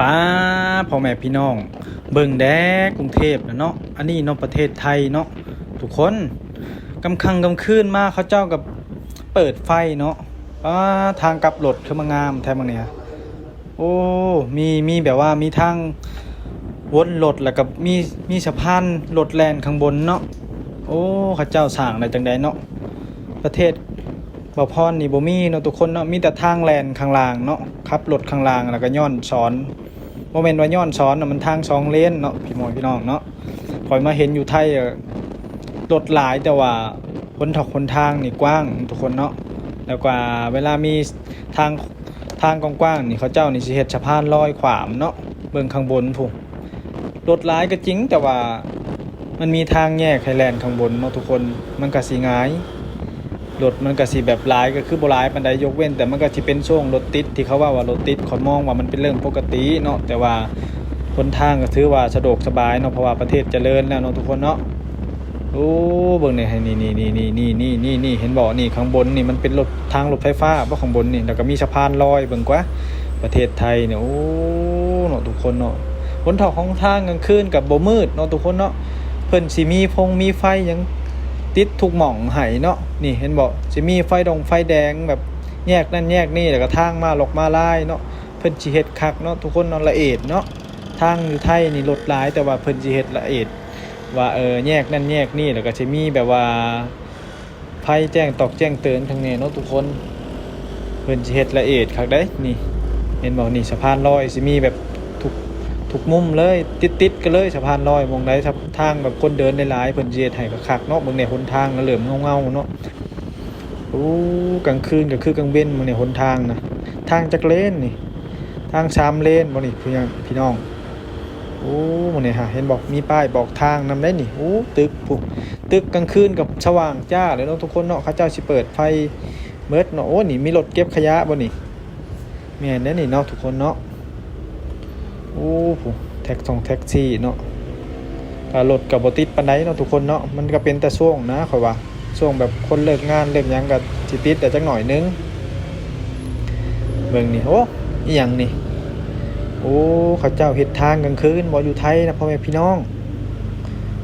ປາ ພໍ່ແມ່ພີ່ນ້ອງ ເບິ່ງແດ່ ກຸງເທບນະເນາະ ອັນນີ້ເນາະ ປະເທດໄທເນາະ ທຸກຄົນ. ກຳຄ່ຳກຳຄືນມາ ເຂົາເຈົ້າກໍເປີດໄຟເນາະ. ປາ ທາງກັບລົດຄືມາງາມແທ້ມື້ນີ້. ໂອ້ ມີ ມີແບບວ່າມີທາງວົນລົດ ແລ້ວກໍມີ ມີສະພານລົດແລ່ນຂ້າງບົນເນາະ. ໂອ້ ເຂົາເຈົ້າສ້າງໄດ້ຈັ່ງໃດເນາະ? ປະເທດບ່າວພອນນີ້ບໍ່ມີເນາະ ທຸກຄົນເນາະ, ມີແຕ່ທາງແລ່ນຂ້າງລ່າງເນາະ, ຂັບລົດຂ້າງລ່າງ ແລ້ວກໍຍ້ອນສອນ. ບໍ່ແມ່ນວ່າຍ້ອນສອນນະ, ມັນທາງສອງເລນເນາະ ພີ່ນ້ອງ ພີ່ນ້ອງເນາະ. ຂ້ອຍມາເຫັນຢູ່ໄທ ເອີ ລົດຫຼາຍ ແຕ່ວ່າຫົນທອກຫົນທາງນີ້ກວ້າງ ທຸກຄົນເນາະ. ແລ້ວກໍເວລາມີທາງ ທາງກວ້າງໆນີ້ ເຂົາເຈົ້ານີ້ຊິເຮັດສະພານລອຍຂວາມເນາະ. ເບິ່ງຂ້າງບົນພຸ້ນ ລົດຫຼາຍກໍຈິງ ແຕ່ວ່າມັນມີທາງແຍກໃຫ້ແລ່ນຂ້າງບົນເນາະ ທຸກຄົນ, ມັນກໍຊິງ່າຍ. ລົດມັນກໍຊິແບບຫຼາຍກໍຄືບໍ່ຫຼາຍປານໃດ, ຍົກເວັ້ນແຕ່ມັນກໍຊິເປັນຊ່ວງລົດຕິດ ທີ່ເຂົາເວົ້າວ່າລົດຕິດ, ຂ້ອຍມອງວ່າມັນເປັນເລື່ອງປົກກະຕິເນາະ. ແຕ່ວ່າຫົນທາງກໍຖືວ່າສະດວກສະບາຍເນາະ, ເພາະວ່າປະເທດຈະເລີນແລ້ວເນາະ ທຸກຄົນເນາະ. ໂອ້ ເບິ່ງແດ່ ນີ້ ນີ້ ເຫັນບໍ່? ນີ້ ຂ້າງບົນນີ້ມັນເປັນລົດ ທາງລົດໄຟຟ້າບໍ່ ຂ້າງບົນນີ້? ແລ້ວກໍມີສະພານລອຍ ເບິ່ງກວ່າ ປະເທດໄທນີ້. ໂອ້ ເນາະ ທຸກຄົນເນາະ, ຫົນທອກຫົນທາງກາງຄືນກໍບໍ່ມືດເນາະ ທຸກຄົນເນາະ. ເພິ່ນຊິມີຟົງມີໄຟຫຍັງຕິດທຸກໝ່ອງໃຫ້ເນາະ. ນີ້ ເຫັນບໍ່? ຊິມີໄຟດົງໄຟແດງ ແບບແຍກນັ້ນແຍກນີ້ ແລ້ວກໍທາງມ້າລົດມ້າລາຍເນາະ. ເພິ່ນຊິເຮັດຄັກເນາະ ທຸກຄົນເນາະ, ລະອຽດເນາະ. ທາງຢູ່ໄທນີ້ລົດຫຼາຍ ແຕ່ວ່າເພິ່ນຊິເຮັດລະອຽດ ວ່າ ເອີ ແຍກນັ້ນແຍກນີ້ ແລ້ວກໍຊິມີແບບວ່າໄຟແຈ້ງຕອກແຈ້ງເຕືອນຂ້າງແນ່ເນາະ ທຸກຄົນ. ເພິ່ນຊິເຮັດລະອຽດຄັກເດ້. ນີ້ ເຫັນບໍ່? ນີ້ສະພານລອຍຊິມີແບບທຸກ ທຸກມຸມເລີຍ, ຕິດໆກັນເລີຍສະພານລອຍ. ໝ່ອງໃດທາງແບບຄົນເດີນຫຼາຍໆ ເພິ່ນຊິເຮັດໃຫ້ຄັກໆເນາະ. ເບິ່ງແດ່ ຫົນທາງນະ ເລີ່ມເງົາໆເນາະ. ໂອ້ ກາງຄືນກໍຄືກາງເວັນ ມື້ນີ້ຫົນທາງນະ. ທາງຈັກເລນນີ້? ທາງສາມເລນບໍ່ນີ້ ພີ່ນ້ອງ? ໂອ້ ມື້ນີ້ຫາ ເຫັນບໍ່? ມີປ້າຍບອກທາງນຳໄດ໋ນີ້. ໂອ້ ຕຶກພຸ້ນ ຕຶກກາງຄືນກໍສະຫວ່າງຈ້າເລີຍເນາະ ທຸກຄົນເນາະ. ເຂົາເຈົ້າຊິເປີດໄຟເໝິດເນາະ. ໂອ້ ນີ້ມີລົດເກັບຂະຫຍະບໍ່ນີ້? ແມ່ນເດ້ນີ້ເນາະ ທຸກຄົນເນາະ. ໂອ້ ຜູ້ ແທັກ ສອງແທັກຊີເນາະ. ກໍລົດກໍບໍ່ຕິດປານໃດເນາະ ທຸກຄົນເນາະ. ມັນກໍເປັນແຕ່ຊ່ວງນະ ຂ້ອຍວ່າ ຊ່ວງແບບຄົນເລີກງານເລີກຫຍັງກໍຊິຕິດແຕ່ຈັກໜ້ອຍໜຶ່ງ. ເບິ່ງນີ້ ໂອ້ ອີຫຍັງນີ້? ໂອ້ ເຂົາເຈົ້າເຮັດທາງກາງຄືນບໍ່ ຢູ່ໄທນະ ພໍ່ແມ່ພີ່ນ້ອງ?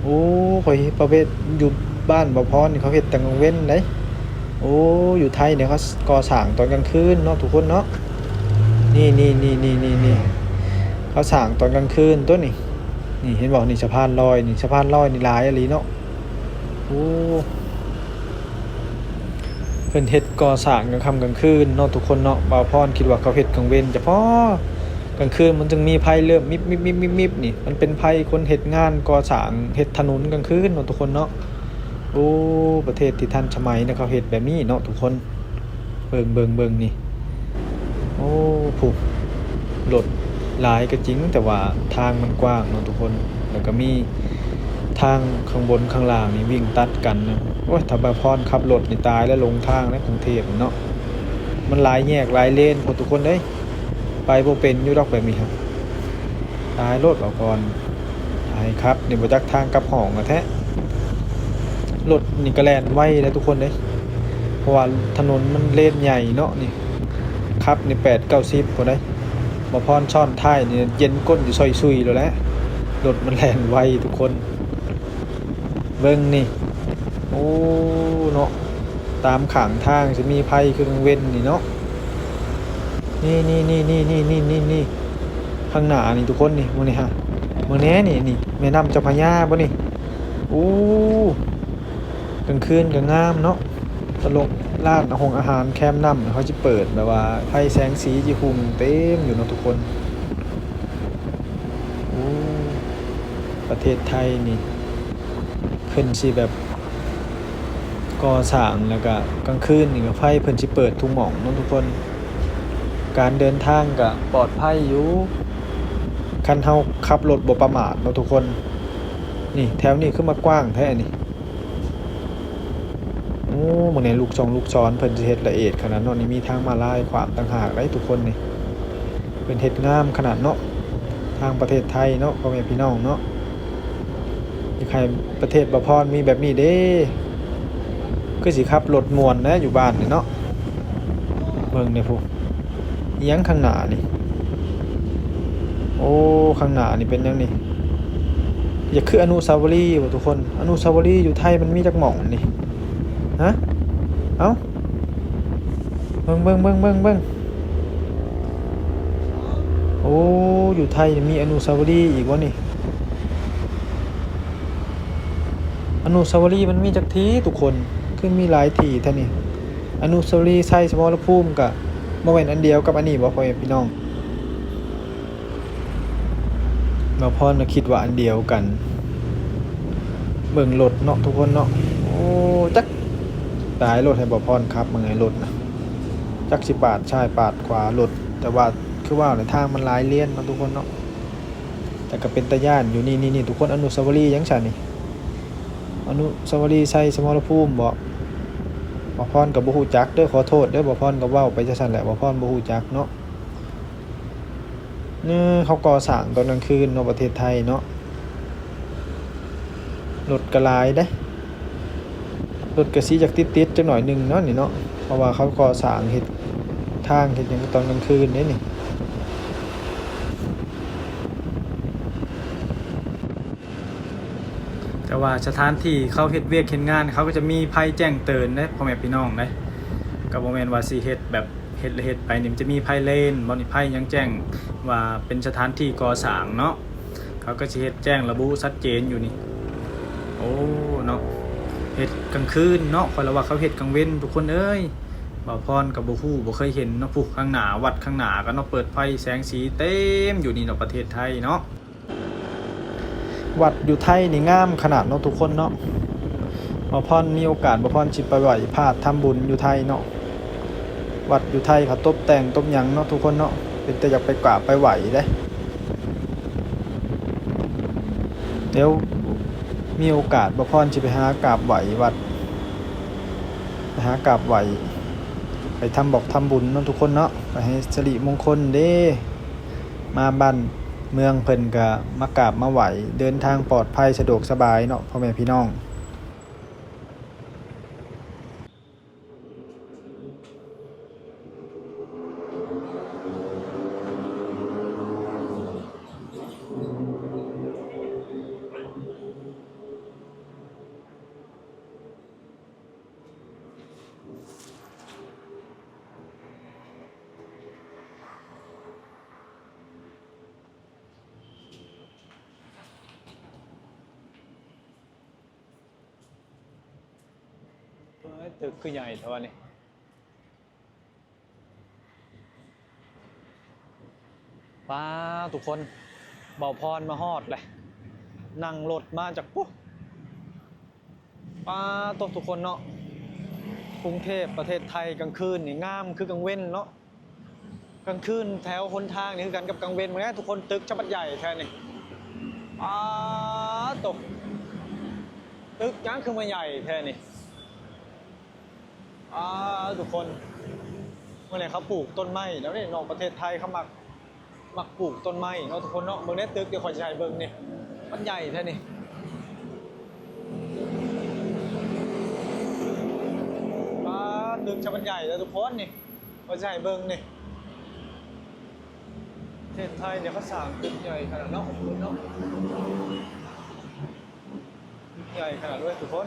ໂອ້ ຂ້ອຍປະເພດຢູ່ບ້ານບ່າວພອນນີ້ ເຂົາເຮັດແຕ່ກາງເວັນໄດ໋. ໂອ້ ຢູ່ໄທນີ້ເຂົາກໍ່ສ້າງຕອນກາງຄືນເນາະ ທຸກຄົນເນາະ. ນີ້ໆໆໆໆ ເຂົາສ້າງຕອນກາງຄືນຕົວນີ້. ນີ້ເຫັນບໍ່? ນີ້ສະພານລອຍນີ້ ສະພານລອຍນີ້ຫຼາຍອີ່ຫຼີເນາະ. ໂອ້ ເພິ່ນເຮັດກໍ່ສ້າງກາງຄ່ຳກາງຄືນເນາະ ທຸກຄົນເນາະ. ບ່າວພອນຄິດວ່າເຂົາເຮັດກາງເວັນສະເພາະ, ກາງຄືນມັນຈຶ່ງມີໄຟເລີ່ມມິບໆໆໆນີ້. ມັນເປັນໄຟຄົນເຮັດງານກໍ່ສ້າງ ເຮັດຖະໜົນກາງຄືນເນາະ ທຸກຄົນເນາະ. ໂອ້ ປະເທດທີ່ທັນສະໄໝນະ ເຂົາເຮັດແບບນີ້ເນາະ ທຸກຄົນ. ເບິ່ງ ເບິ່ງ ເບິ່ງນີ້. ໂອ້ ຜູ້ ລົດຫຼາຍກໍຈິງ ແຕ່ວ່າທາງມັນກວ້າງເນາະ ທຸກຄົນ. ແລ້ວກໍມີທາງຂ້າງບົນຂ້າງລ່າງນີ້ວິ່ງຕັດກັນນະ. ໂອ້ຍ ຖ້າບ່າວພອນຂັບລົດນີ້ຕາຍແລ້ວ ຫຼົງທາງໃນກຸງເທບເນາະ. ມັນຫຼາຍແຍກຫຼາຍເລນໂພດ ທຸກຄົນເອີຍ. ໄປບໍ່ເປັນຢູ່ດອກແບບນີ້ຫັ້ນ. ຕາຍໂລດ ເວົ້າກ່ອນ. ໃຫ້ຂັບນີ້ບໍ່ຈັກທາງກັບຫ້ອງແທ້. ລົດນີ້ກໍແລ່ນໄວເດ້ ທຸກຄົນເດ້, ເພາະວ່າຖະໜົນມັນເລນໃຫຍ່ເນາະ. ນີ້ຂັບນີ້ແປດເກົ້າສິບພຸ້ນເດ້. ບ່າວພອນຊ້ອນທ້າຍນີ້ເຢັນກົ້ນຢູ່ຊ່ອຍຊຸຍໂລດແຫຼະ. ລົດມັນແລ່ນໄວ ທຸກຄົນ. ເບິ່ງນີ້ ໂອ້ ເນາະ, ຕາມຂ້າງທາງຊິມີໄຟຄືກາງເວັນນີ້ເນາະ. ນີ້ໆໆໆໆ ຂ້າງໜ້ານີ້ ທຸກຄົນນີ້. ເບິ່ງນີ້ຮະ ເບິ່ງແດ່ນີ້ ນີ້ແມ່ນ້ຳເຈົ້າພະຍາບໍ່ນີ້? ໂອ້ ກາງຄືນກໍງາມເນາະ. ຕະຫຼົງ ຮ້ານ ໂຮງອາຫານແຄມນ້ຳ ເຂົາຊິເປີດແບບວ່າໄຟແສງສີຊິຮຸ່ງເຕັມຢູ່ເນາະ ທຸກຄົນ. ໂອ້ ປະເທດໄທນີ້ ເພິ່ນຊິແບບກໍ່ສ້າງ ແລ້ວກະກາງຄືນນີ້ກະໄຟເພິ່ນຊິເປີດທຸກໝ່ອງເນາະ ທຸກຄົນ. ການເດີນທາງກະປອດໄພຢູ່ ຄັນເຮົາຂັບລົດບໍ່ປະໝາດເນາະ ທຸກຄົນ. ນີ້ ແຖວນີ້ຄືມາກວ້າງແທ້ນີ້. ໂອ້ ເບິ່ງແດ່ ລູກຊ່ອງລູກສອນເພິ່ນຊິເຮັດລະອຽດຂະໜາດເນາະ. ນີ້ມີທາງມ້າລາຍຂວາງຕ່າງຫາກເດ້ ທຸກຄົນ. ນີ້ເພິ່ນເຮັດງາມຂະໜາດເນາະ ທາງປະເທດໄທເນາະ ພໍ່ແມ່ພີ່ນ້ອງເນາະ. ຢາກໃຫ້ປະເທດບ່າວພອນມີແບບນີ້ເດ້ ຄືຊິຂັບລົດມ່ວນແດ່ຢູ່ບ້ານນີ້ເນາະ. ເບິ່ງແດ່ພຸ້ນ ອີຫຍັງຂ້າງໜ້ານີ້? ໂອ້ ຂ້າງໜ້ານີ້ເປັນຫຍັງນີ້? ຢາກຄືອະນຸສາວະລີບໍ່ທຸກຄົນ? ອະນຸສາວະລີຢູ່ໄທມັນມີຈັກໝ່ອງນີ້? ຮະ? ເອົ້າ ເບິ່ງ ເບິ່ງ ເບິ່ງ ເບິ່ງ ເບິ່ງ ໂອ້ ຢູ່ໄທມີອະນຸສາວະລີອີກບໍ່ນີ້? ອະນຸສາວະລີມັນມີຈັກທີ່ທຸກຄົນ? ຄືມີຫຼາຍທີ່ແທ້ນີ້. ອະນຸສາວະລີໄຊສະມໍລະພູມກະບໍ່ແມ່ນອັນດຽວກັບອັນນີ້ບໍ່ ພໍ່ແມ່ພີ່ນ້ອງ? ບ່າວພອນນະຄິດວ່າອັນດຽວກັນ. ເບິ່ງລົດເນາະທຸກຄົນເນາະ. ໂອ້ ຈັກ ຕາຍ ລົດໃຫ້ບ່າວພອນຂັບເບິ່ງໃນລົດນະ ຈັກຊິປາດຊ້າຍປາດຂວາລົດ. ແຕ່ວ່າຄືວ່າແຫຼະ ທາງມັນຫຼາຍເລນເນາະທຸກຄົນເນາະ. ແຕ່ກໍເປັນຕາຢ້ານຢູ່. ນີ້ໆໆ ທຸກຄົນ ອະນຸສາວະລີຫຍັງຊັ້ນນີ້? ອະນຸສາວະລີໄຊສະມໍລະພູມບໍ? ບ່າວພອນກໍບໍ່ຮູ້ຈັກເດີ ຂໍໂທດເດີ. ບ່າວພອນກໍເວົ້າໄປຈັ່ງຊັ້ນແຫຼະ ບ່າວພອນບໍ່ຮູ້ຈັກເນາະ. ເອີ ເຂົາກໍ່ສ້າງຕອນກາງຄືນເນາະ ປະເທດໄທເນາະ. ລົດກໍຫຼາຍເດ້ ລົດກໍຊິຢາກຕິດໆຈັກໜ້ອຍໜຶ່ງເນາະນີ້ເນາະ ເພາະວ່າເຂົາກໍ່ສ້າງເຮັດທາງເຮັດຫຍັງຕອນກາງຄືນເດ້ນີ້. ແຕ່ວ່າສະຖານທີ່ເຂົາເຮັດວຽກເຮັດງານ ເຂົາກໍຈະມີໄຟແຈ້ງເຕືອນເດ້ ພໍ່ແມ່ພີ່ນ້ອງເດ້. ກໍບໍ່ແມ່ນວ່າຊິເຮັດແບບ ເຮັດແລ້ວເຮັດໄປນີ້ ມັນຈະມີໄຟເລນບໍ່ນີ້ ໄຟຫຍັງແຈ້ງວ່າເປັນສະຖານທີ່ກໍ່ສ້າງເນາະ. ເຂົາກໍຊິເຮັດແຈ້ງລະບຸຊັດເຈນຢູ່ນີ້. ໂອ້ ເນາະ ເຮັດກາງຄືນເນາະ. ຂ້ອຍລະວ່າເຂົາເຮັດກາງເວັນທຸກຄົນເອີຍ. ບ່າວພອນກໍບໍ່ຮູ້ ບໍ່ເຄີຍເຫັນເນາະ. ພຸ້ນ ຂ້າງໜ້າ ວັດຂ້າງໜ້າກໍເນາະ ເປີດໄຟແສງສີເຕັມຢູ່ນີ້ເນາະ ປະເທດໄທເນາະ. ວັດຢູ່ໄທນີ້ງາມຂະໜາດເນາະທຸກຄົນເນາະ. ບ່າວພອນມີໂອກາດ ບ່າວພອນຊິໄປໄຫວ້ພະທຳບຸນຢູ່ໄທເນາະ. ວັດຢູ່ໄທເຂົາຕົບແຕ່ງຕົບຫຍັງເນາະທຸກຄົນເນາະ. ເປັນຕາຢາກໄປກາບໄປໄຫວ້ເດ້. ດຽວມີໂອກາດ ບ່າວພອນຊິໄປຫາກາບໄຫວ້ວັດ ໄປຫາກາບໄຫວ້ ໄປທຳບອກທຳບຸນເນາະທຸກຄົນເນາະ. ໄປໃຫ້ສິລິມົງຄົນເດ້. ມາບ້ານເມືອງເພິ່ນກະມາກາບມາໄຫວ້ ເດີນທາງປອດໄພສະດວກສະບາຍເນາະ ພໍ່ແມ່ພີ່ນ້ອງ. ເອີຍ ຕຶກຄືໃຫຍ່ແທ້ວະນີ້. ປາ ທຸກຄົນ ບ່າວພອນມາຮອດແລ້ວ ນັ່ງລົດມາຈາກປຸ ປາໂຕ ທຸກຄົນເນາະ. ກຸງເທບປະເທດໄທກາງຄືນນີ້ງາມຄືກາງເວັນເນາະ. ກາງຄືນແຖວຫົນທາງນີ້ຄືກັນກັບກາງເວັນ. ເບິ່ງແດ່ທຸກຄົນ ຕຶກຈະບັດໃຫຍ່ແທ້ນີ້. ປາໂຕ ຕຶກຫຍັງຄືມາໃຫຍ່ແທ້ນີ້. ອາ ທຸກຄົນ ມື້ນີ້ເຂົາປູກຕົ້ນໄມ້ແລ້ວເດ້ເນາະ. ປະເທດໄທເຂົາມັກ ມັກປູກຕົ້ນໄມ້ເນາະທຸກຄົນເນາະ. ເບິ່ງເດ້ຕຶກ ດຽວຂ້ອຍຊິໃຫ້ເບິ່ງນີ້ ມັນໃຫຍ່ແທ້ນີ້. ປາ ຕຶກຊະມັນໃຫຍ່ແທ້ທຸກຄົນນີ້ ຂ້ອຍຊິໃຫ້ເບິ່ງນີ້. ປະເທດໄທນີ້ເຂົາສ້າງຕຶກໃຫຍ່ຂະໜາດເນາະ ເນາະ. ໃຫຍ່ຂະໜາດເລີຍທຸກຄົນ.